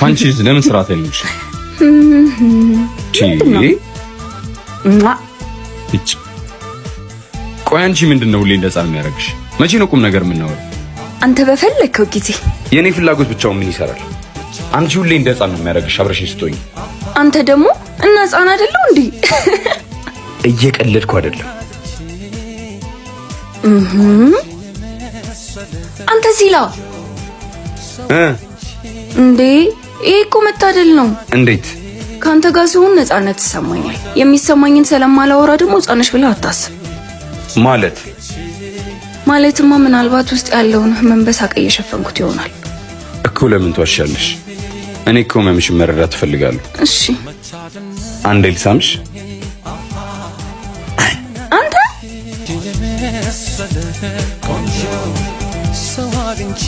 አንቺ ለምን ስርዓት አይኖርሽ? ቆይ አንቺ ምንድን ነው ሁሌ እንደ ህፃን የሚያደርግሽ? መቼ ነው ቁም ነገር የምናወራው? አንተ በፈለግከው ጊዜ። የእኔ ፍላጎት ብቻውን ምን ይሰራል? አንቺ ሁሌ እንደ ህፃን ነው የሚያደርግሽ አብረሽኝ ስትሆኝ። አንተ ደግሞ እና ህፃን አይደለው እንዴ? እየቀለድኩ አይደለም። አንተ ሲላ እንዴ፣ ይሄ እኮ መታደል ነው። እንዴት? ከአንተ ጋር ሲሆን ነፃነት ይሰማኛል። የሚሰማኝን ስለማላወራ ደግሞ ህፃን ነሽ ብለህ አታስብ። ማለት ማለትማ ምናልባት ውስጥ ያለውን ህመም በሳቅ እየሸፈንኩት ይሆናል እኮ። ለምን ትዋሻለሽ? እኔ እኮ ህመምሽን መረዳት እፈልጋለሁ። እሺ አንዴ ልሳምሽ። አንተ ቆንጆ ሰው አግኝቼ